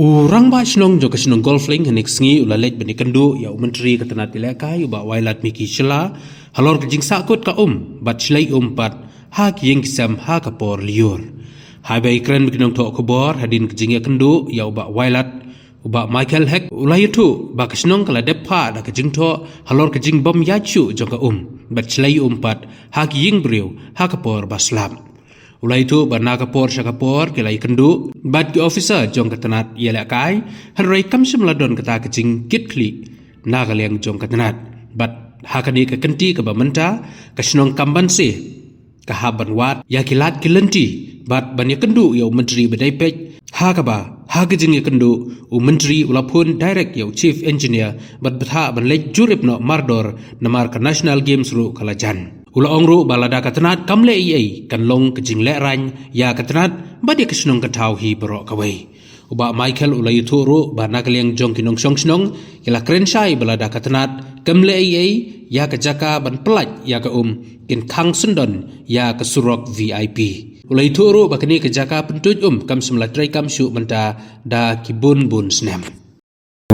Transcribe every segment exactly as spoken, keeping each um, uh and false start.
U Rangbah Shnong jong ka shnong Golfling hynne ka sngi u la leit ban ïakynduh ïa u Myntri ka tnat ïalehkai u Bah Wailadmiki Shylla halor ka jingsahkut ka um bad shlei um pat ha ki ïing ki sem ha ka por lyiur. Haba ïakren bad ki nongthoh khubor hadien ka jingïakynduh ïa u Bah Wailad, u Bah Michael Hek u la ïathuh ba ka shnong ka la dep phah da ka jingthoh halor ka jingbym ïaid shuh jong ka um bad shlei um pat ha ki ïing briew ha ka por ba slap. U la ïathuh ba na ka por sha ka por ki la ïakynduh bad ki officer jong ka tnat ïalehkai, hynrei kam shym la don kata ka jingkitkhlieh na ka liang jong ka tnat. Bad ha kane ka kynti kaba mynta, ka shnong kam banse ka hap ban wad ïa ki lad ki lynti bad ban ïakynduh ïa u Myntri ba dei peit, ha kaba ha ka jingïakynduh u Myntri u la phone direct ïa u Chief Engineer bad bthah ban leit jurip noh mardor, namar ka National Games ruh ka la jan. U la ong ruh ba lada ka tnat kam leh ei ei kan long ka jinglehrain ïa ka tnat bad ïa ka shnong ka thaw hi baroh kawei. U Bah Michael u la ïathuh ruh ba na ka liang jong ki nongshong shnong ki la kren shai ba lada ka tnat kam leh ei ei ïa ka jaka ban pyllait ïa ka um, kin khang syndon ïa ka surok V I P. U la ïathuh ruh ba kane ka jaka pyntuid um kam shym la treikam shuh mynta da ki bun bun snem.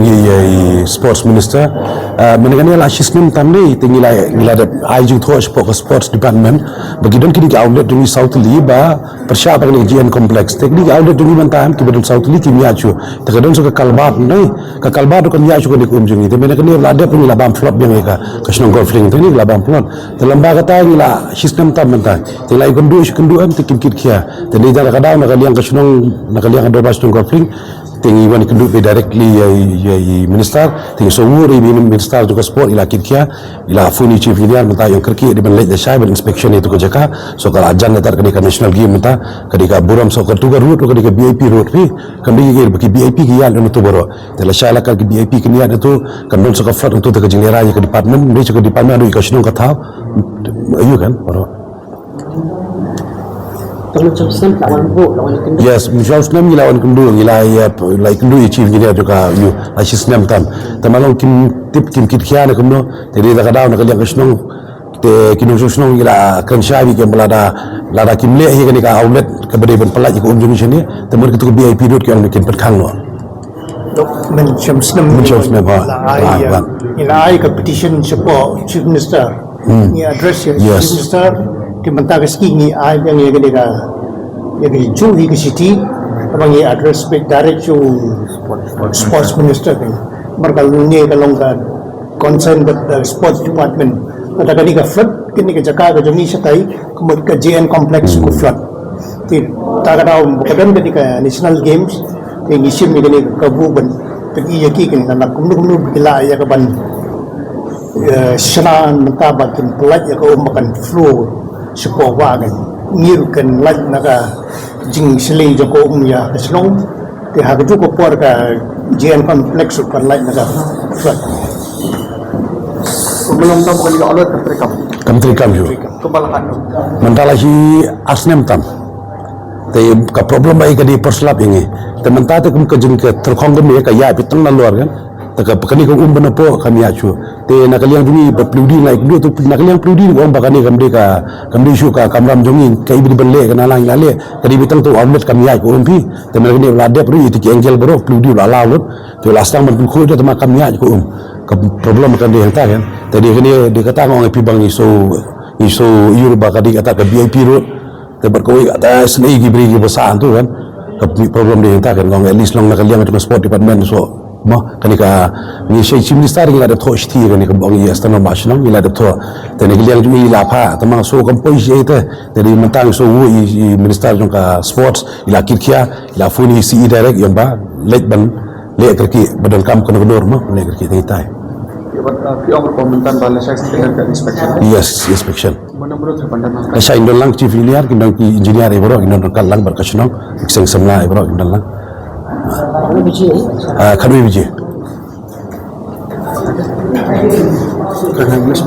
Ngi, eh, sports minister, eh, mynne kane la shi snem tam ne te ngi la, ngi la dep ai jingthoh shapoh ka sports department ba ki don kine ki outlet jong ngi saw tylli ba pyrshah ba kane ka G N complex. Te kine ki outlet jong ngi mynta ki ba don saw tylli kim ïaid shuh. Te ka don sa ka culvert ne, ka culvert ruh kam ïaid shuh kane ka um jong ngi. Te mynne kane la dep ngi la bam flood biang ïa ka, ka shnong Golfling te ngi la bam flood. Te lem bad kata ngi la shi snem tam mynta. Te la ïakynduh shi kynduh em te kim kit khia. Te ngi da ka daw na ka liang ka shnong, na ka liang ka dorbar shnong Golfling. Te ngi wan kynduh beit directly ïa, ïa, ïa i minister, te ngi shu ong ruh ïa i minister jong ka sport i la kit khia, i la phone ïa i chief engineer mynta ïa u kyrkieh dei ban leit lashai ban inspection ïa tu ka jaka, so ka la jan ïa tar kane ka national game mynta, ka dei ka burom so ka tu ka road, ka dei ka V I P road phi, kam dei ka V I P ki ïaid na tu baroh. Te lashai la ka V I P ki ïaid na tu, kan don so ka flood na tu te ka jinglehrain ïa ka department, dei so ka department dei ka shnong ka thaw. Ayu kan, baroh. Tang mynshwa snem la wan buh, la wan kynduh. Yes, mynshwa snem ngi la wan kynduh, ngi la ïa, la kynduh ïa chief engineer jong ka ïa, la shi snem tam. Te ma long kim tip kim kit khia ne kumno, te dei da ka daw na ka liang ka shnong, te ki nongshong shnong ngi la kren shai bad kim ba lada, lada kim leh ïa kane ka outlet kaba dei ban pyllait ïa ka um jong ngi shane, te mut kito ki V I P road ki ong kin pynkhang noh. Dok mynshwa snem. Mynshwa snem, ha. La ai, ha, ïa, ha. Ngi la ai ka petition shapoh chief minister. Hmm. Ngi address ïa, yes, chief minister, te mynta ka sngi ngi ai biang ïa kane ka, ïa ka juh hi ka city, kaba ngi address beit direct to sports minister kan. Namar kane ka long ka concern bad, uh, sports department. Kata kane ka flood, kane ka jaka ka jong ngi shatai, ka mut ka G N complex ka flood. Te ta ka daw ba ka don kane ka national games, te ngi shim ïa kane ka kabu ban pyni ïa ki kan, namar kumno kumno ba ki lah ïa ka ban, eh, shna mynta ba kin pyllait ïa ka um ba kan flow shapoh wah kan. Ngi ruh kan lait na ka jingshlei jong ka um ïa ka shnong. Te ha kajuh ka por ka G N complex ruh kan lait na ka flood. Kumno long tam kane ka alert kam treikam? Kam treikam shuh. Mynta la shi ar snem tam. Te ka problem ba i ka dei por slap ïa ngi. Te mynta te kum ka jing ka tyrkhong ka me ka ïaid beit tang nalor kan. Te ka kane ka um ba na poh kam ïaid shuh. Te na ka liang jong ngi ba pli u dien la i kynduh te na ka liang pli u dien ong ba kane kam dei ka, kam dei shuh ka kamram jong ngi, ka i ba dei ban leh ka na la ngi la leh. Ka dei beit tang te outlet kam ïaid ka um phi. Te mynta kane la dep ruh ïa te ki angle baroh pli u dien la law lut. Te la sdang ban pynkhuid te ma kam ïaid ka um. Ka problem kan dei hangta kan. Te dei kane dei kata nga ong ïa phi ba ngi shu, ngi shu ïoh ba ka dei kata ka V I P road. Te bad kawei kata sngewbha ki briew kiba sah hangtu kan. Ka problem dei hangta kan, nga ong at least long na ka liang jong ka sport department so. Mo, kane ka ngi shai chief minister ngi la dep thoh shithi kane ka bong ïa Stanley Marshall ngi la dep thoh. Te na ka liang jong ngi la phah, te ma so kam poi shi te. Te dei mynta ngi shu ïa i minister jong ka sports, i la kit khia, i la phone ïa i C E direct ïa ba leit ban leh kyrkieh ba donkam kano kano mo, leh kyrkieh te tai. Ïa, bad, uh, phi ong rukom mynta ba la shai sdang ka inspection. Yes, inspection. Mano mano ka ban don lang? Ka shai don lang chief engineer, kin don ki engineer ïa baroh, kin don ryngkat lang bad ka shnong, ki seng samla ïa baroh kin don lang. Ah, khatwei baje. Ka ngan mes.